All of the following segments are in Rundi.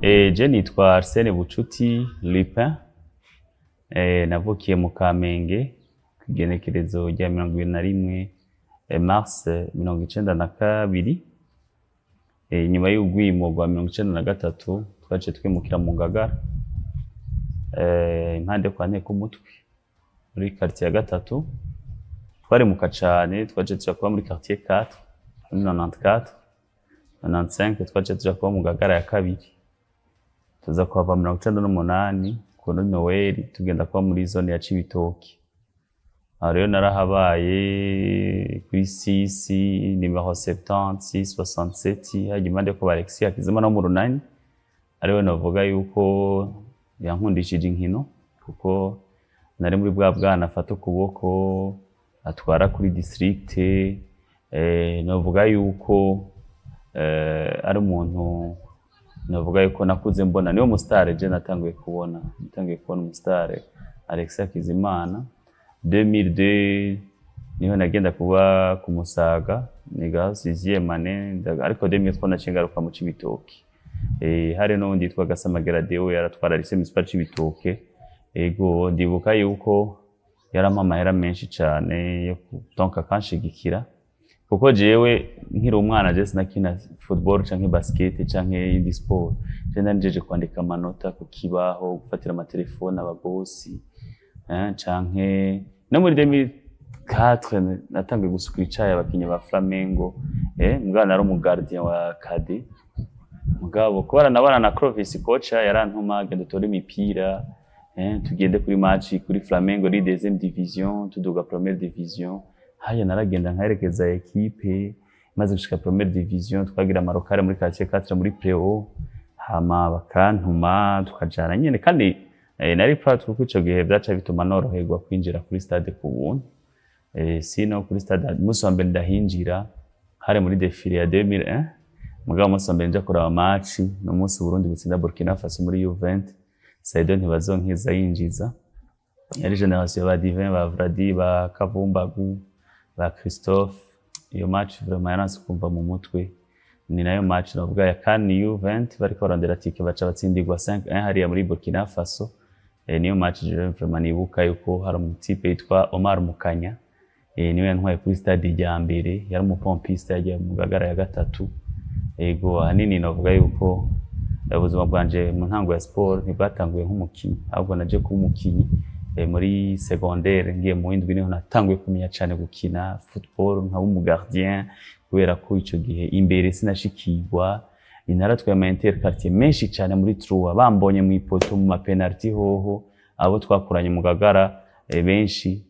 Je nitwa Arsene Bucuti Lupin, navukiye mu Kamenge kw'igenekerezo rya 21 mars 92. Inyuma y'urwimo rwa 93 twaciye twimukira mu Ngagara, impande kwa Ntekumutwe muri quartier ya gatatu. Twarimuka cane, twaciye tuja kuba muri quartier 4 muri 94, 95 twaciye tuja kuba mu Ngagara ya kabiri, tuza kuhava 98 kuri Noel tugenda kuba muri zone ya Cibitoke. Aho rero narahabaye kuri 6 nimero 70 67, hajya impande ko Alexis Hakizimana wo mu Runani, ariwe navuga yuko yankundishije inkino, kuko nari muri bwa bwana afata ukuboko atwara kuri district. Navuga yuko ari umuntu navuga yuko nakuze mbona niwe mustar je natanguye kubona, umustar Alexis Hakizimana. 2002 niho nagenda kuba ku Musaga niga 6e année, ariko 2003 naciye ngaruka mu Cibitoke. Hari n'uwundi yitwa Gasamagera Deo yaratwara lycée municipal Cibitoke. Ego ndibuka yuko yarampa amahera menshi cane yo donc akanshigikira, kuko jewe nkiri umwana je sinakina football canke basket canke indi sport. Je nari njeje kwandika amanota ku kibaho, gufatira amatelefone ababosi, canke no muri 2004 natanguye gusuka icayi abakinyi ba Flamengo. Mugabo nari umu gardien wa KD, mugabo kubera nabana na Clovis coach yarantuma genda utore imipira, tugende kuri match kuri Flamengo ri deuxième division, tuduga première division. Haya naragenda nkaherekeza equipe, maze gushika première division twagira amarokare muri quartier 4 muri Preo, hama bakantuma tukajana nyene. Kandi nari proud kuko ico gihe vyaca bituma noroherwa kwinjira kuri stade ku buntu. Sino kuri stade umunsi wa mbere ndahinjira hari muri défilé ya 2001, mugabo umunsi wa mbere nja kuraba match no munsi Burundi butsinda Burkina Faso muri U20, Saido Ntibazonkiza yinjiza. Yari generation ba Divin, ba Vradi, ba Kavumbagu, ba Christophe. Iyo match vraiment yaranse kumva mu mutwe. Ni nayo match navuga ya CAN U20 bariko barondera tike baca batsindirwa 5-1 hariya muri Burkina Faso. Niyo match je vraiment nibuka yuko hari umutipe yitwa Omar Mukanya, niwe yantwaye kuri stade rya mbere, yari umupompiste yagiye mu Ngagara ya gatatu. Ego ahanini navuga yuko ubuzima bwanje mu ntango ya sport ntibwatanguye nk'umukinyi, ahubwo naje kuba umukinyi muri secondaire ngiye mu windwi, niho natanguye kumenya cane gukina football nkaba umu gardien, kubera ko ico gihe imbere sinashikirwa. Naratwaye ama interquartier menshi cane muri Troyes, bambonye mu ipoto mu ma penalty hoho, abo twakuranye mu Ngagara benshi,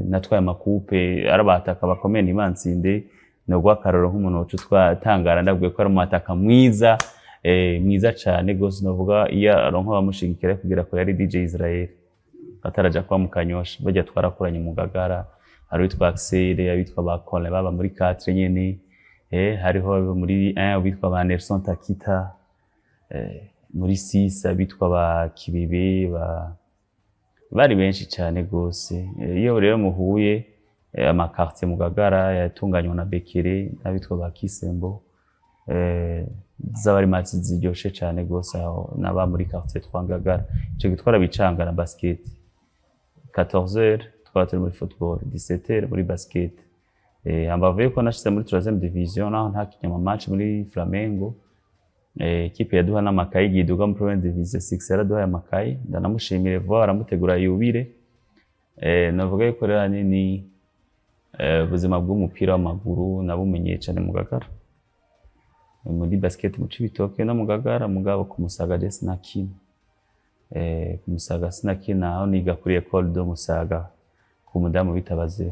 natwaye amakupe arabataka bakomeye ntibantsinde. Nogwa akaroro nk'umuntu wacu twatangara ndabwiye ko ari umwataka mwiza, mwiza cane gose. Novuga iyo aronka bamushigikira kugira ko yari DJ Israel ataraja kuba mu Kanyosha, bajya twarakuranye mu Ngagara. Hari witwa Axel, abitwa ba Colin baba muri 4 nyene, hariho muri 1 abitwa ba Nelson Takita, muri 6 abitwa ba Kibebe, ba bari benshi cane gose. Iyo rero muhuye ama quartier mu Ngagara yatunganywa na Bekere n'abitwa ba Kisembo, zaba match ziryoshe cane gose aho naba muri quartier 3 Ngagara. Ico gitwara bicanga na basket 14h twaba turi muri football, 17h muri basket. Ambavuye ko nashize muri 3e division naho ntakinye ama match muri Flamengo. Equipe yaduha n'amakayi giduga muri première division 6 yaraduhaye amakayi, ndanamushimire vuba aramutegura yubire. Navuga yuko rero ni ubuzima bw'umupira w'amaguru nabumenyeye cane mu Ngagara, muri basket mu Cibitoke no mu Ngagara. Mugabo ku Musaga je sinakina, ku Musaga sinakina, aho niga kuri école de Musaga ku mudamu bitabaze.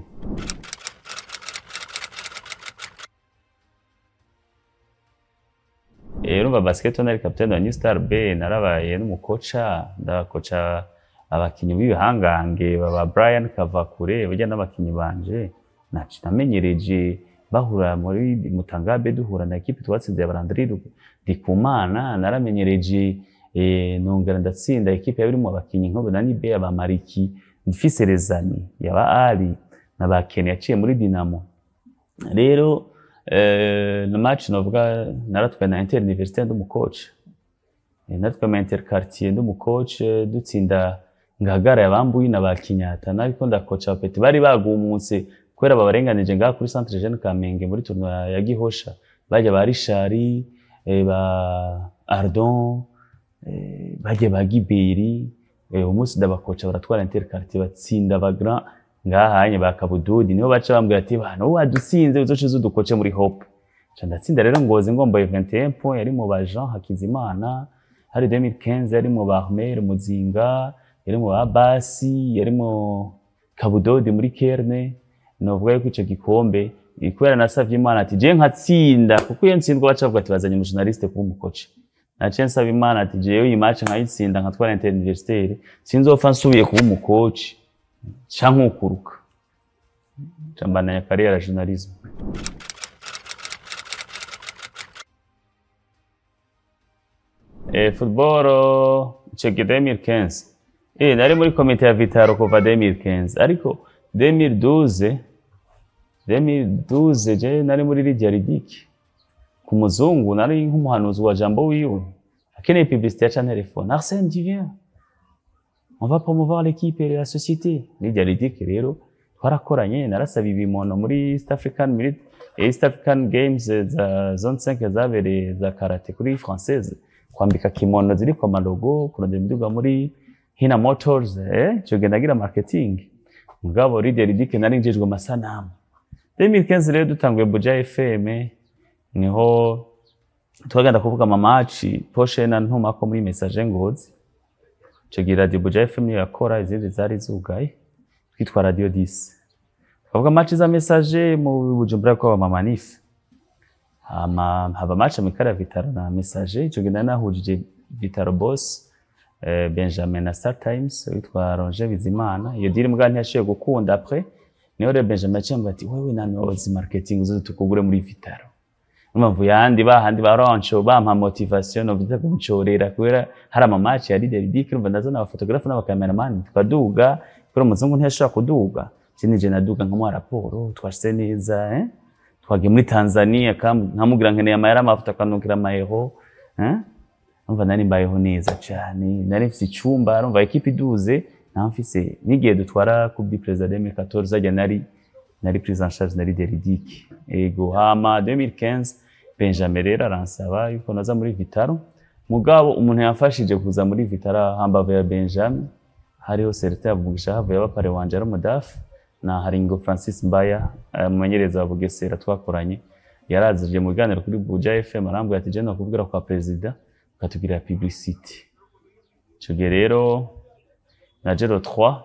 Urumva basket nari capitaine wa New Star B, narabaye n'umukoca, ndakoca abakinyi b'ibihangange baba Brian Kavakure, burya n'abakinyi banje namenyereje bahura muri Mutangabe, duhura na equipe twatsinze ya Barandri Ndikumana. Naramenyereje nongera ndatsinda equipe yabirimo abakinyi nko Nani B, aba Mariki, mfise Rezani yaba Ali na ba Ken yaciye muri Dinamo. Rero na match novuga naratwaye na Inter Université ndi umukoca. Natwe ama interquartier ndi umucoach, dutsinda Ngagara yabambuye na ba Kinyata, nariko ndakoca abapeti bari bagumutse kubera babarenganije ngaha kuri Centre Jeune Kamenge muri tournoi ya Gihosha, bajya ba Richard, ba Ardon, bajya ba Giberi. Umunsi ndabakoca baratwara interquartier batsinda ba grand ngahanye ba Kabududi, niho baca bambwira ati bana wadutsinze uzoce udukoce muri Hope. Ca ndatsinda rero Ngozi ngomboye 21 points, yari mu ba Jean Hakizimana, hari 2015 yari mu ba Armel Muzinga, yari mu ba Basi, yari mu Kabudodi muri Kerne. Novuga yuko ico gikombe kubera nasavye Imana ati je nkatsinda, kuko iyo ntsindwa baca bavuga ati bazanye umu journaliste kuba umukoci. Naciye nsaba Imana ati jewe iyi match nkayitsinda nkatwara interuniversitaire, sinzopfa nsubiye kuba umukoci ca nkukuruka, ca mbandanya carrière ya journalisme. Football ico gihe 2015 nari muri komite ya Vitaro kuva 2015, ariko 2012 je nari muri Lydia Ridic ku muzungu, nari nk'umuhanuzi wa Jambo wiwe, akeneye publicité ya telefone, Arsène tu viens, on va promouvoir l'équipe et la société. Lydia Ridic rero twarakoranye, narasaba ibimono muri East African Military East African Games za zone 5 zabereye za karate kuri Française, kwambika kimono ziri kwa malogo, kurondera imiduga muri Hina Motors, ico gihe ndagira marketing. Mugabo Lydia Ridic nari njejwe amasanamu. 2015 rero dutanguye Buja FM, niho twagenda kuvuga ama match Porsche na ntumako muri Message Ngozi. Ico gihe Radio Buja FM niyo yakora, izindi zari zugaye, twitwa Radio 10. Twavuga match za Message mu Bujumbura kwa mama Manif. Hama haba match amikara Vitaro na Message, ico gihe nahujije Vitaro boss Benjamin na Star Times witwa Roger Bizimana. Iyo deal mbwa ntiyashoboye gukunda après, niho rero Benjamin yaciye ati wewe nani wazi marketing uzoze tukugure muri Vitaro. Impamvu yandi bahandi ba Rancho bampa motivation no bita kuncorera kubera hari ama match ya Lydia Ridic, urumva ndazana aba photographe n'aba cameraman tukaduga, kubera umuzungu ntiyashobora kuduga, je naduga nkamuha raporo twashitse neza, twagiye muri Tanzania nkamubwira nkeneye amahera amavuta akanukira amayero, urumva nari mbayeho neza cyane, nari mfise icumba, urumva equipe iduze nta mfise n'igihe dutwara Coupe du Président 2014 ajya nari prise en charge na Lydia Ridic. Ego hama 2015 Benjamin rero aransaba yuko naza muri Vitaro, mugabo umuntu yamfashije kuza muri Vitaro hambavu ya Benjamin hariho Celestin Mugisha havuye abapare wanje ari umudaf, na Haringo Francis Mbaya umumenyereza wa Bugesera twakoranye, yarazije mu biganiro kuri Buja FM arambwira ati je nakubwira kwa president ukatubwira publicity. Ico gihe rero na Gero 3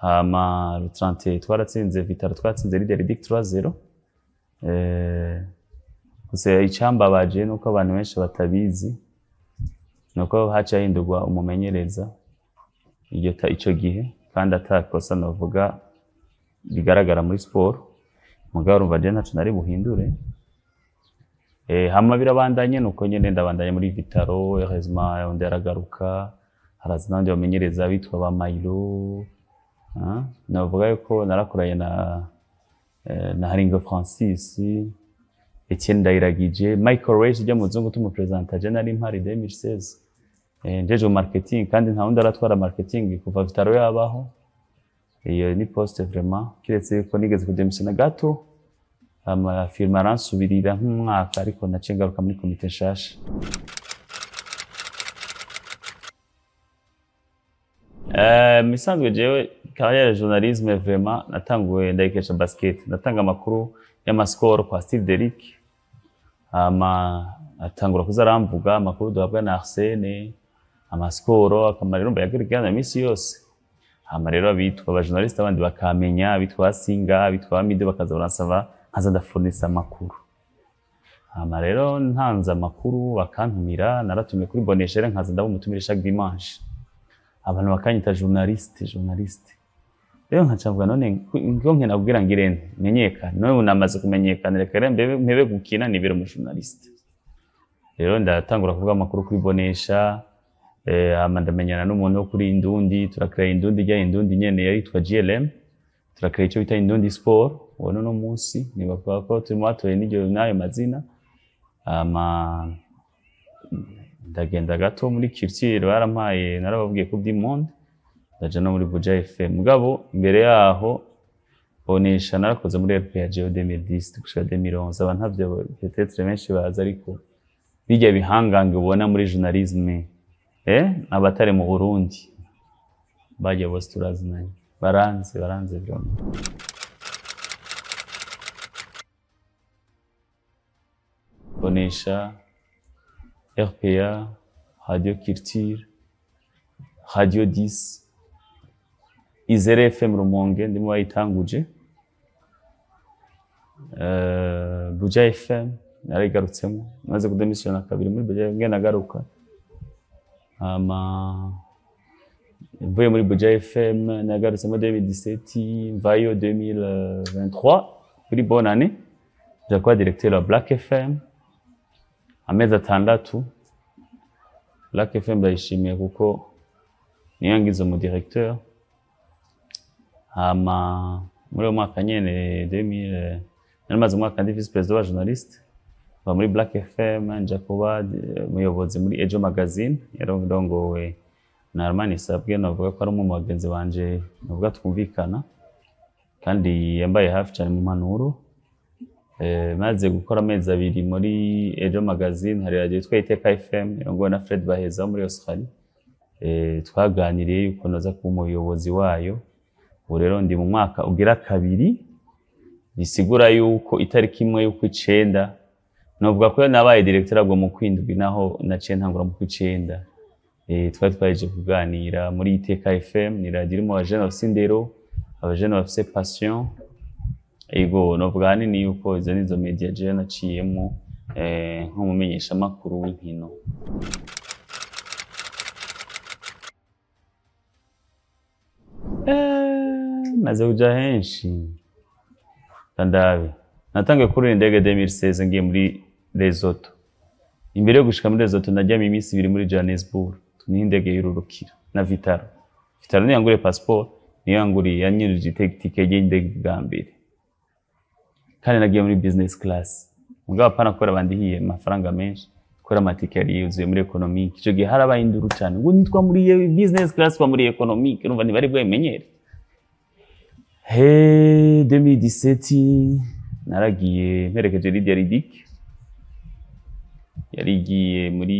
hama le 30 twaratsinze Vitaro, twatsinze Lydia Ridic 3-0. Gusa icambabaje nuko abantu benshi batabizi nuko haca hindurwa umumenyereza ico gihe, kandi atakosa novuga bigaragara muri sport, mugabo urumva je ntaco nari buhindure. Hama birabandanye nuko nyene ndabandanye muri Vitaro, heureusement undi aragaruka, haraza n'abandi bamenyereza bitwa ba Mailo. Navuga yuko narakoranye na Haringo Francis, Etienne Ndayiragije, Michael Reis ujya muzungu tumupresenta je nari mpari 2016. Njeje marketing kandi nta wundi aratwara marketing kuva Vitaro yabaho. Iyo ni poste vraiment kiretse yuko nigeze kudemissiona gato, ama firma aransubirira nk'umwaka, ariko naciye ngaruka muri komite nshasha. Misanzwe jewe carrière journalisme vraiment natanguye ndayikesha basket, natanga amakuru y'amascore kwa Steve Derrick, ama atangura kuza aramvuga amakuru duhabwa na Arsene, amaskoro akamara urumva yakurikirana misi yose. Hama rero abitwa aba journaliste abandi bakamenya, abitwa Singa, abitwa Mido bakaza baransaba nkaza ndafurnisa amakuru. Hama rero ntanze amakuru bakantumira, naratumiye kuri Boneshere nkaza ndabumutumira chaque dimanche. Abantu bakanyita journaliste. Rero nkacavuga none ngo nkena kugira ngirente menyekane, none unamaze kumenyekana reka rero mpebe gukina nibere mu journaliste. Rero ndatangura kuvuga amakuru kuri Bonesha, hama ndamenyana n'umuntu wo kuri Indundi, turakrea Indundi rya Indundi nyene yaritwa GLM, turakrea ico bita Indundi Sport, uwo no munsi nibavuga ko turimo batoye n'iryo nayo mazina. Ama Ndagenda gato muri Culture, barampaye, narababwiye Coupe du Monde, ndaja no muri Buja FM. Mugabo imbere yaho Bonesha narakoze muri RPA 2010 gushika 2011. Abantu ntavyo peut-être benshi bazi, ariko bijya bihangange ubona muri journalisme abatari mu Burundi bajya bose turazinanye, baranze baranze vraiment. Bonesha, RPA, Radio Culture, Radio 10, Izere FM Rumonge ndimo bayitanguje, Buja FM narigarutsemo, maze kudemissiona kabiri muri Buja FM nagaruka. Hama mvuye muri Buja FM nagarutsemo 2017, mvayo 2023 kuri bonne année nja kuba directeur wa Black FM amezi 6. Black FM ndayishimiye kuko niyo ngize mu directeur. Hama muri uwo mwaka nyene 2000 nari maze umwaka ndi vice president wa journaliste, mva muri Black FM nja kuba umuyobozi muri Ejo Magazine yarongowe na Armani Sabwe. Navuga ko ari umwe mu bagenzi banje navuga twumvikana kandi yambaye hafi cyane mu mpanuro. Maze gukora amezi 2 muri Ejo Magazine, hari radio yitwa Iteka FM yarongowe na Fred Baheza muri Australia. Twaganiriye yuko noza kuba umuyobozi wayo. Ubu rero ndi mu mwaka ugira kabiri, bisigura yuko itariki imwe y'ukwicenda novuga ko nabaye directeur abwo mu kwindwi, naho naciye ntangura mu kwicenda. Twari twaje kuganira muri Iteka FM, ni radio irimo abajene bafise indero, abajene bafise passion. Ego novuga hanini yuko izo nizo media je naciyemo nk'umumenyeshamakuru w'inkino. Maze kuja henshi ndabe. Natangiye kurira indege 2016 ngiye muri Lesotho. Imbere yo gushika muri Lesotho najyamo iminsi 2 muri Johannesburg. Ni indege y'ururukira na Vitaro. Vitaro niyo yanguriye passport, niyo yanguriye yanyirije itike y'indege bwa mbere. Kandi nagiye muri business class. Mugabo apana kubera bandihiye amafaranga menshi, kubera amatike yari yuzuye muri economic. Ico gihe harabaye induru cyane ngo nitwa muri business class kwa muri economic, urumva ntibari bwabimenyere. He 2017 naragiye mperekeje Lydia Ridic, yarigiye muri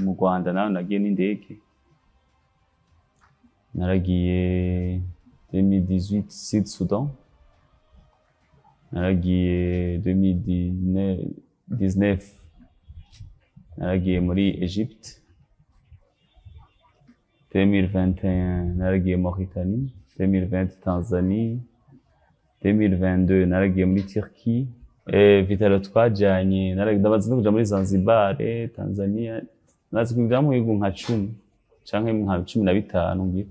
mu Rwanda, nawe nagiye n'indege. Naragiye 2018 Sud Sudan, naragiye 2019 naragiye muri Egypte, 2021 naragiye Mauritanie, 2020 Tanzanie, 2022 naragiye muri Turquie. Vitalo twajanye ndabaza no kuja muri Zanzibar, Tanzania, nazi kuja mu bihugu nka 10 canke nka 15 ngira.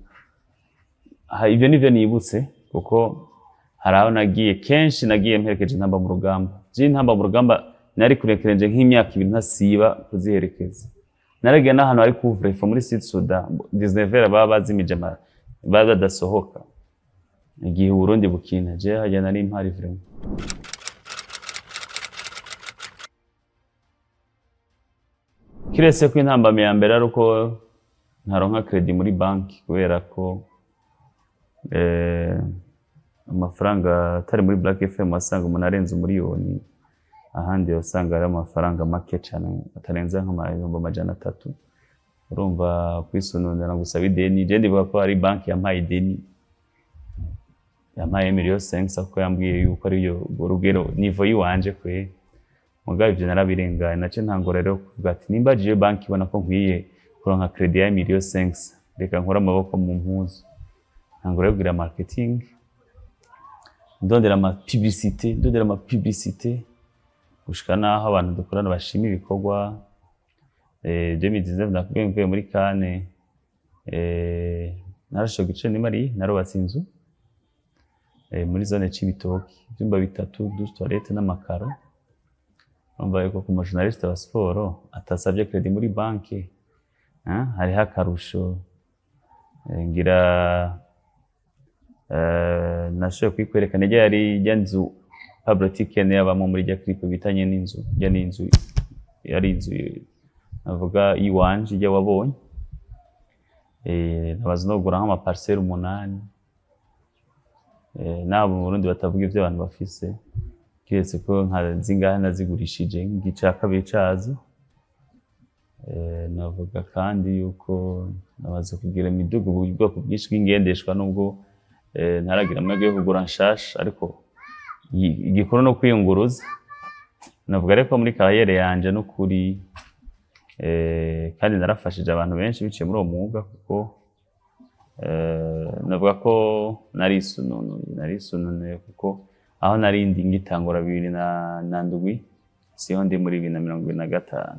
Ivyo nivyo nibutse kuko hari aho nagiye kenshi, nagiye mperekeje Intamba mu rugamba. Je Intamba mu rugamba nari kurekereje nk'imyaka 2 ntasiba kuziherekeza. Naragiye n'ahantu hari couvre-feu muri Sud Sudan, 19h baba bazimije baba badasohoka. Igihe Uburundi bukina je hajya nari mpari vraiment. Kiretse ko intambamyi ya mbere ari uko ntaronka credit muri banki kubera ko amafaranga atari muri Black FM wasanga umuntu arenze umuriyoni, ahandi wasanga ari amafaranga make cyane atarenze nka 300,000. Urumva kwisononera gusaba ideni, je ndivuga ko ari banki yampaye ideni, yampaye 1,500,000 kuko yambwiye yuko ari yo rugero niveau yiwanje kwe. Mugabo ivyo narabirengaye, nace ntangora rero kuvuga ati nimba je banki ibona ko nkwiye kuronka credit ya 1,500,000 reka nkora amaboko mu mpuzu. Ntangora rero kugira marketing, ndondera ama publicité, gushika naho abantu dukorana bashima ibikorwa. 2019 nakubwiye mvuye muri Kane, narashoboye ico nimari narubatse inzu muri zone Cibitoke, ivyumba 3, douche, toilette n'amakaro. Urumva yuko ku mujournaliste wa siporo atasavye credit muri banki, hariho akarusho. Ngira nashoboye kuyikwerekana irya yari irya nzu Pablo Tiken yabamwo muri irya clip bitanye n'inzu, irya n'inzu yari inzu Navuga iwanje ijya wabonye, nabaza nogura nk'ama parcelle 8. Nabo mu Burundi batavuga ivyo abantu bafise, kiretse ko nka zingahe nazigurishije nk'igice kabiri cazo. Navuga kandi yuko namaze kugira imiduga ubwoko bwinshi bw'ingendeshwa, nubwo ntaragira amahirwe yo kugura nshasha, ariko igikuru no kwiyunguruza. Navuga rero ko muri carrière yanje n'ukuri, kandi narafashije abantu benshi biciye muri uwo mwuga, kuko navuga ko narisununuye kuko aho narindi ngitangura 2007 siho ndi muri 2025.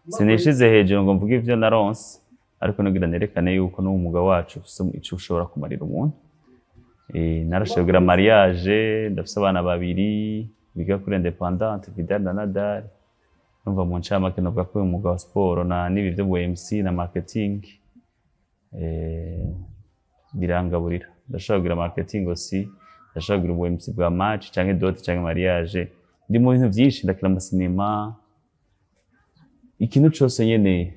Sinishize hejuru ngo mvuge ivyo naronse, ariko nugira nerekane yuko n'umwuga wacu ufise ico ushobora kumarira umuntu. Narashoboye kugira mariage, ndafise abana babiri biga kuri Independante, Vidal na Nadal. Numva mu ncamake navuga ko uyu mwuga wa siporo na n'ibi vyo MC na marketing birangaburira. Ndashobora kugira marketing aussi, ndashobora kugira ubu MC bwa match canke dot canke mariage. Ndi mu bintu vyinshi, ndakina amasinema, ikintu cose nyene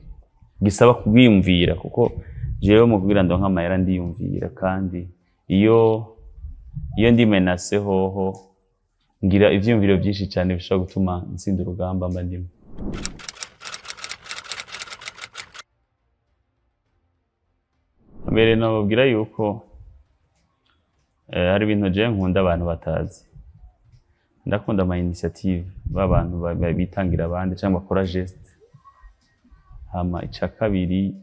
gisaba kubwiyumvira, kuko jewe mu kugira ndonke amahera ndiyumvira, kandi iyo ndi menase hoho ngira ivyiyumviro vyinshi cane bishobora gutuma ntsinda urugamba mba ndimo. Mbere nababwira yuko hari ibintu jewe nkunda abantu batazi. Ndakunda ama initiative b'abantu bitangira abandi cyangwa bakora geste. Hama ica kabiri,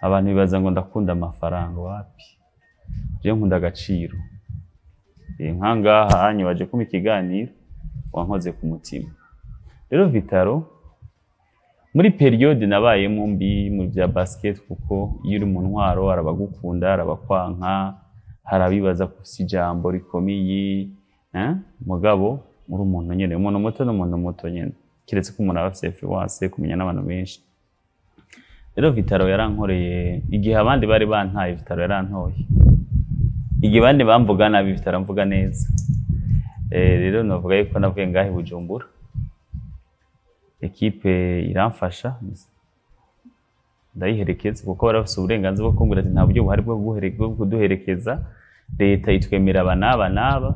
abantu bibaza ngo ndakunda amafaranga, wapi? Jewe nkunda agaciro. Nkangaha hanyu baje kumpa ikiganiro wankoze ku mutima. Rero Vitaro muri periode nabayemo mbi mu bya basket, kuko iyo uri mu ntwaro arabagukunda, arabakwanka, harabibaza ko ufise ijambo rikomeye, mugabo uri umuntu nyene, umuntu muto n'umuntu muto nyene, kiretse ko umuntu aba afise influence, kumenya n'abantu benshi. Rero Vitaro yarankoreye igihe abandi bari bantaye, Vitaro yarantoye. Igihe abandi bamvuga nabi, Vitaro amvuga neza. Rero navuga yuko navuye ngahe Bujumbura, ekipe iramfasha, ndayiherekeza, kuko bari bafise uburenganzira bwo kumbwira ati nta buryo buhari bwo kuduherekeza, leta itwemera aba n'aba n'aba.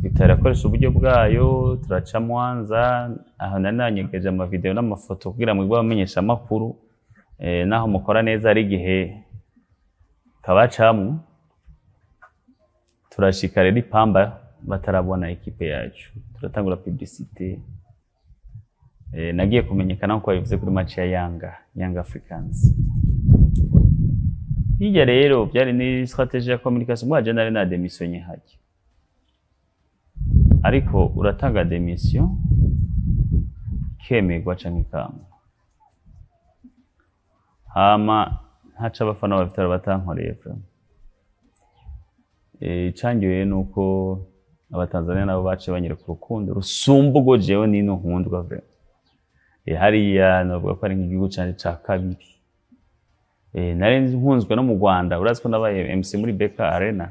Vitaro irakoresha uburyo bwayo, turaca Mwanza, aho nari nanyegeje amavideo n'amafoto kugira ngo abamenyeshe amakuru, naho mukora neza ari igihe kabacamwo. Turashika rero ipamba batarabona ekipe yacu, turatangura publicité. Nagiye kumenyekana nkuko babivuze kuri match ya Yanga Africans. Hirya rero byari ni stratégie ya communication, mwaje nari na démissionné hajya, ariko uratanga démission kemerwa canke ikanga. Hama ntaca abafana ba Vitaro batankoreye vraiment. Icangiwe nuko abatanzania nabo bace banyereka urukundo rusumba urwo jewe nino nkundwa vraiment. Hariya navuga ko ari nk'igihugu canje ca kabiri. Nari nkunzwe no mu Rwanda, urazi ko nabaye MC muri Beka Arena.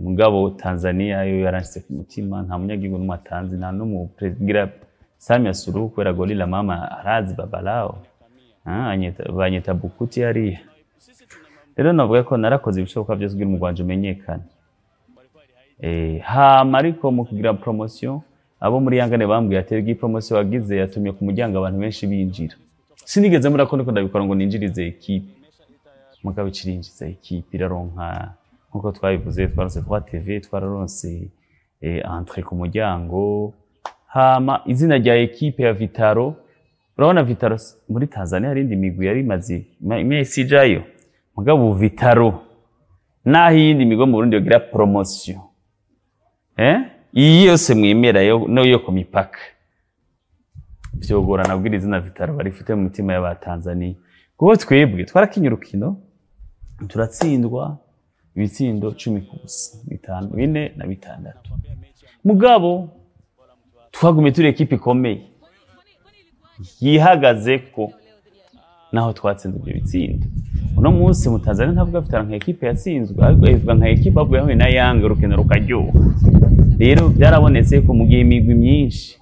Mugabo Tanzania yo yaranshitse ku mutima, nta munyagihugu n'umwe atanzi, nta n'umupresident Samia Suluhu, kubera Gorilla mama arazi babalao. Banyita Bukuti hariya. Rero navuga ko narakoze ibishoboka byose kugira umugwanje umenyekane. Hama ariko mu kugira promotion, abo muri Yanga ne bambwiye ati iyi promotion wagize yatumye ku muryango abantu benshi binjira. Sinigeze mbura ko ndiko ndabikora ngo ninjirize equipe. Mugabo ikirinjiza equipe iraronka, nkuko twabivuze, twaronse 3 TV, twararonse entrée ku muryango. Hama izina rya equipe ya Vitaro, urabona Vitaro muri Tanzania hari indi migwi yari imaze imisi ijayo, mugabo Vitaro naho iyindi migwi mu Burundi yogira promotion, iyi yose mwemera yo no yo ku mipaka, vyogorana kugira izina Vitaro barifite mu mitima y'abatanzania, kuko twebwe twarakinye urukino turatsindwa ibitsindo 10 ku busa, 5, 4 na 6. Mugabo twagumye turi ekipe ikomeye yihagaze ko naho twatsinze ibyo bitsindo. Uno munsi mu Tanzania ntavuga Vitaro nka ekipe yatsinzwe, ariko ivuga nka ekipe ahubwo yahuye na Yanga urukino rukaryoha. Rero byarabonetse ko mu gihe imigwi myinshi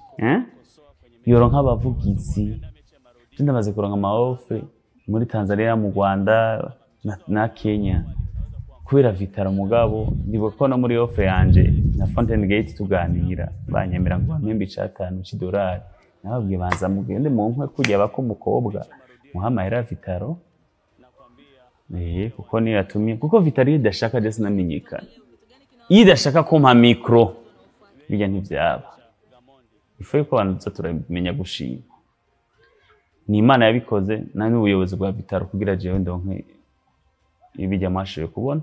yoronka abavugizi, Je ndamaze kuronka ama offre muri Tanzania, mu Rwanda na Kenya kubera Vital'O. Mugabo ndibuka ko no muri offre yanje na Fountain Gate tuganira, banyemera ngo bampembe 5 c'idolari. Nababwiye: "Banza mugende mu nkwe kurya bako umukobwa muha amahera ya Vital'O." Kuko niyo yatumye, kuko Vital'O iyo idashaka je sinamenyekana, iyo idashaka kumpa micro bijya ntivyaba. Ifu yuko abantu tuza turamenya gushima. Ni Imana yabikoze na n'ubuyobozi bwa Vital'O kugira jewe ndonke ibijya mwashoboye kubona.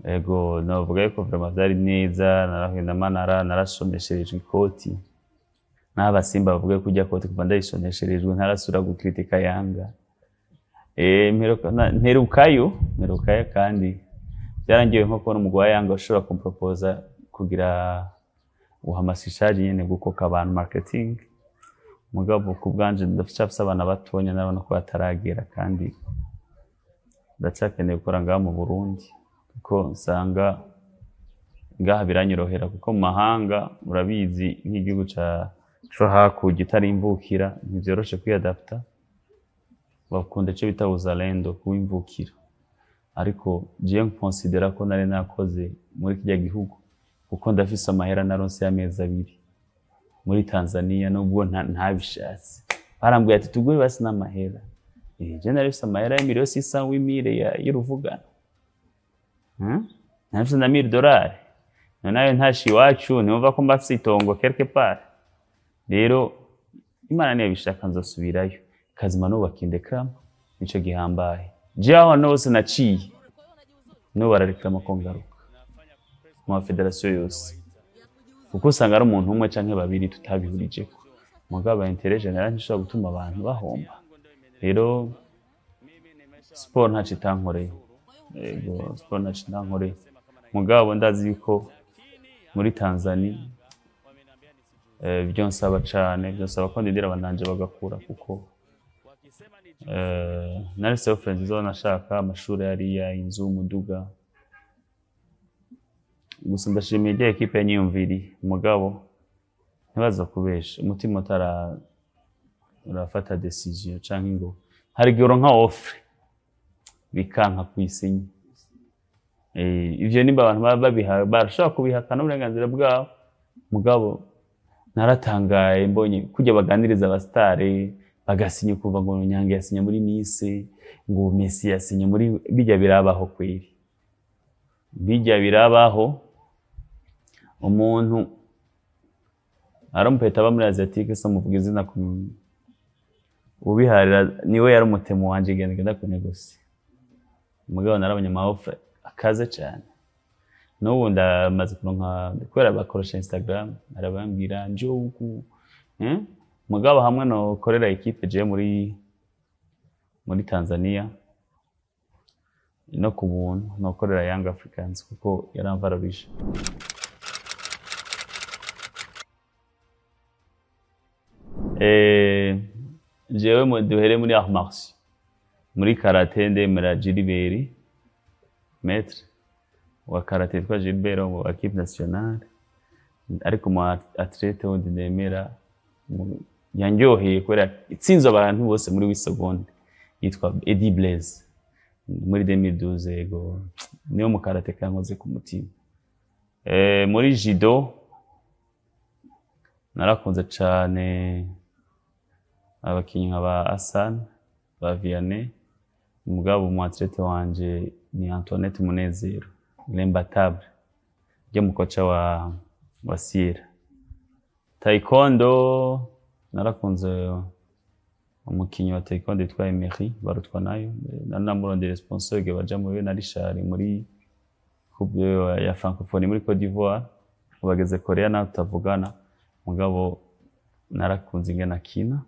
Ego, novuga yuko vraiment vyari neza. Naragenda manara narasomesherejwe ikoti n'abasimba bavuga ko ujya koti kuva ndayisomesherejwe ntarasubira gukritika Yanga. Mperukayo mperukayo, kandi byarangiye nko kubona umugwi wa Yanga ushobora kumpropoza kugira uhamasishaje nyene gukoka abantu, marketing. Mugabo ku bwanje ndafise abana batonya, nabona ko bataragera, kandi ndacakeneye gukora ngaha mu Burundi, kuko nsanga ngaha biranyorohera, kuko mu mahanga urabizi nk'igihugu ca co hakurya utarimvukira ntivyoroshe kwiyadapta. Bakunda ico bita uzalendo, kuwimvukira, ariko jewe nkonsidera ko nari nakoze muri kirya gihugu, kuko ndafise amahera naronse y'amezi 2 muri Tanzania, nubwo ntabishatse. Barambwiye ati: "Tuguhe basi n'amahera." Je nari mfise amahera y'imiliyoni 608 y'uruvugano. Nari mfise na 1000 dolari, none nayo ntashe iwacu ntiwumva ko mba mfise itongo quelque part. Rero Imana niyo bishaka nzosubirayo kazima nubaka indekrama, nico gihambaye. Je aho hantu hose naciye n'ubu barareklama ko ngaruka mu mafederasiyo yose, kuko usanga ari umuntu umwe canke babiri tutabihurijeko, mugabo intérêt général ntishobora gutuma abantu bahomba. Rero sport ntaco itankoreye. Yego, sport ntaco itankoreye, mugabo ndazi yuko muri Tanzania vyonsaba cane, vyonsaba ko ndindira abananje bagakura, kuko nari offre nziza, nashaka amashuri hariya, inzu, umuduga. Gusa ndashimiye irya ekipe yanyiyumviriye. Mugabo ntibaza kubesha umutima utara urafata décision, canke ngo hari igihe uronka offre bikanka kuyisinya. Ivyo nimba abantu baba babiha barashobora kubihakana, uburenganzira bwabo. Mugabo naratangaye mbonye kujya baganiriza abasitari bagasinya, kuva ngo Nyange yasinye muri Nice, ngo Messi yasinye muri bijya. Birabaho kweri, bijya birabaho. Umuntu ari umupeta aba muri Asiatique, so muvuga izina ku ubiharira, niwe yari umutemu wanje genda genda kunegosi. Mugabo narabonye ama offre akaze cyane. N'ubu ndamaze kuronka kubera bakoresha Instagram, arabambwira njogu. Mugabo hamwe no korera équipe je muri Tanzania no ku buntu, nokorera Young Africans kuko yaramvarabije. Jewe duhere muri arts martiaux. Muri karate ndemera Gilbert, maître wa karate yitwa Gilbert wa équipe nationale. Ariko mu athlète wundi nemera yanryoheye kubera itsinze abantu bose muri 8 secondes yitwa Eddie Blaise muri 2012. Yego, niyo mu karate kankoze ku mutima. Muri judo narakunze cane abakinyi nka ba Hassan, ba Vianney. Mugabo umu athlète wanje ni Antoinette Munezero, l'imbattable ryo mu koca wa Sierra. Taekwondo narakunze umukinyi wa taekwondo yitwa Emery Barutwa, nayo nari namurondera sponsor igihe baja muri na Richard muri coupe ya francophonie muri Cote d'Ivoire. Bageze Korea naho tutavugana, mugabo narakunze ingene akina.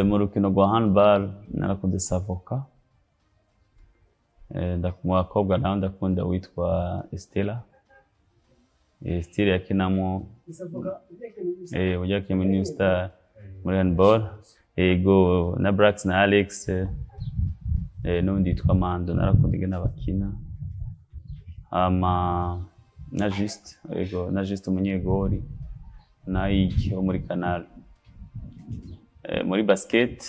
Mu rukino rwa handball narakunze Savoka. Mu bakobwa naho ndakunda witwa Estela. Style yakinamo ujya yakina muri New Star muri handball. Ego, na Brax na Alex, n'undi yitwa Mando, narakunda ingene bakina. Ama na Juste, ego, na Juste umunyegori na Ike wo muri Canal. Muri basket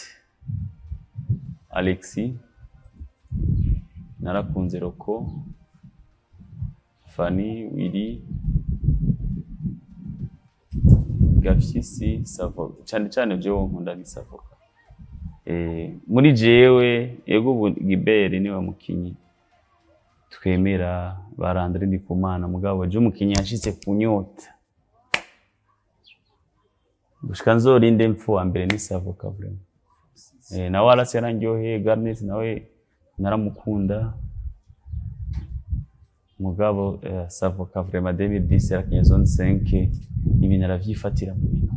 Alexis, narakunze Rocco, Fanny, Willy, Gafyisi, Savoka. Cyane cyane byo nkunda ni Savoka. Muri jewe yego ubu Gibert niwe mukinyi twemera, ba Landry Ndikumana, mugabo je umukinyi yashitse kunyota gushika nzorinde mpfu wa mbere ni Savoka vraiment. Nawe arase yarandyoheye, Garnet nawe naramukunda, mugabo Savoka vraiment 2010 yarakinye zone 5, ibintu aravyifatira mu bintu.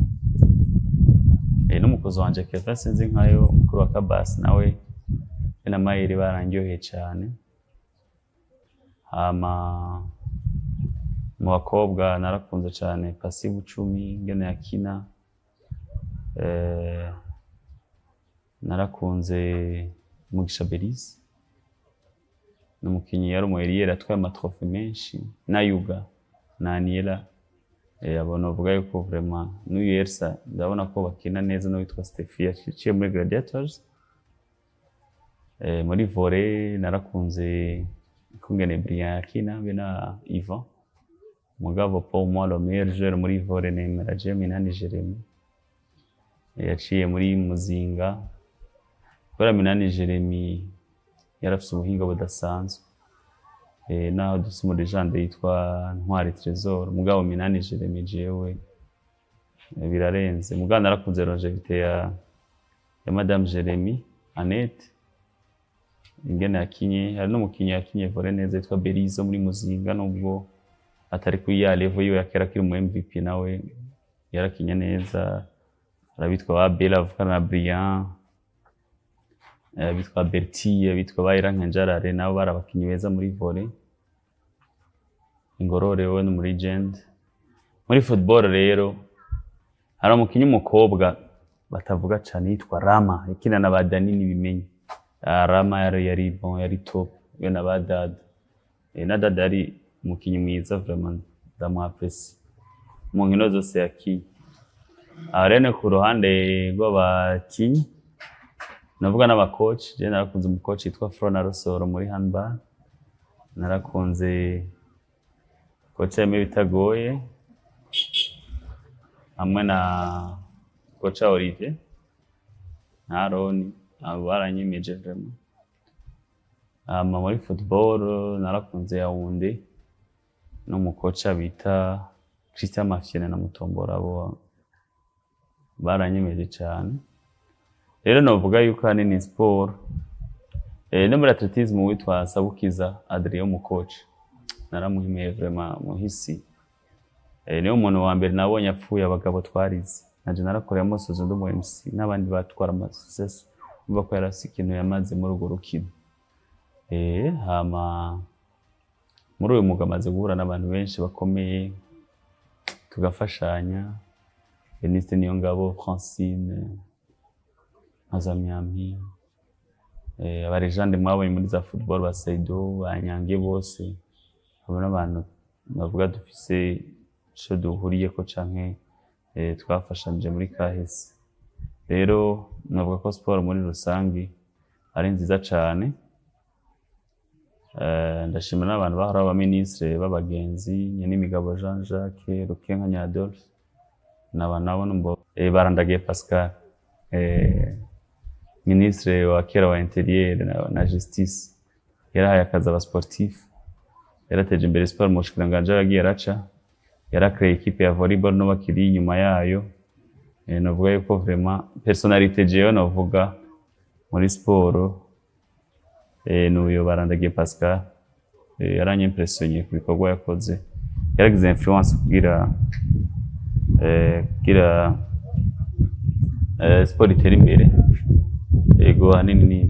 N'umukozi wanje Kevin sinzi nkayo mukuru wa Kabasi nawe be na Mayeri barandyoheye cyane. Hama mu bakobwa narakunze cyane Pasi Bucumi ngene yakina, narakunze Mugisha Belize n'umukinyi yari umu ailier atwaye ama trophées menshi, na Yuga na Aniela. Abo novuga yuko vraiment n'uyu Elsa ndabona ko bakina neza, n'uwitwa Steffi yaciye muri Gladiators. Muri volley narakunze kungene Brian yakina be na Ivan, mugabo pour moi le meilleur joueur muri volley nemera je Minani Jeremy. Yaciye muri Muzinga. Kubera Minani Jeremy yarafise ubuhinga budasanzwe, naho dufise umu légende yitwa Ntwari Trésor, mugabo Minani Jeremy jewe birarenze. Mugabo narakunze longévité ya Madame Jeremy Annette ingene yakinye. Hari n'umukinyi yakinye volley neza yitwa Belize muri Muzinga, nubwo atari kuri ya level yiwe ya kera akiri mu MVP, nawe yarakinye neza. Hari abitwa ba Bella avukana na Brian, abitwa Bertie, abitwa ba Irankanjarare, nabo bari abakinyi beza muri volley. Ingorore we ni umu legend. Muri football rero hari umukinyi w'umukobwa batavuga cane yitwa Rama, yakina na ba Dani n'ibimenyi. Rama yari bon, yari top, we na ba Dada. Na Dada yari umukinyi mwiza vraiment, ndamu apprécie mu nkino zose yakinye. Aho rero ni ku ruhande rw'abakinyi. Navuga n'aba coach, je narakunze umu coach yitwa Frona Rosoro muri handball, narakunze coach Aime Bitagoye hamwe na coach Olivier na Aroni, abo baranyemeje vraiment. Hama muri football narakunze Yaounde n'umu coach bita Christian Mafiene na Mutombora, abo baranyemeje cane. Rero novuga yuko ahanini sport, no muri athlétisme witwa Sabukiza Adrien umu coach naramuhimiye vraiment muhisi. Niwe muntu wa mbere nabonye apfuye abagabo twarize, naje narakoreye amosozi ndi umu MC n'abandi batwara amasese, umva ko yarafise ikintu yamaze muri urwo rukino. Hama muri uyu mwuga amaze guhura n'abantu benshi bakomeye tugafashanya, Beniste Niyongabo, Francine Mpazamyampi, aba légende mwabonye muri za football ba Saido, ba Nyange bose, abo n'abantu bavuga dufise ico duhuriyeko canke twafashanije muri kahise. Rero navuga ko sport muri rusangi ari nziza cane. Ndashima n'abantu bahora aba ministre b'abagenzi, Nyenimigabo Jean Jacques, Rukenkanya Adolphe, naba nabo numbo Barandagiye Pascal, ministre wa kera wa intérieur na justice, yarahaye akazi aba sportif, yarateje imbere sport mu bushikiranganji aho yagiye araca, yarakreye équipe ya volleyball n'abakiri inyuma yayo. Novuga yuko vraiment personnalité jewe novuga muri sport n'uyo Barandagiye Pascal, yaranyimpressionné ku bikorwa yakoze, yaragize influence kugira sport itere imbere. Ego, ahanini ni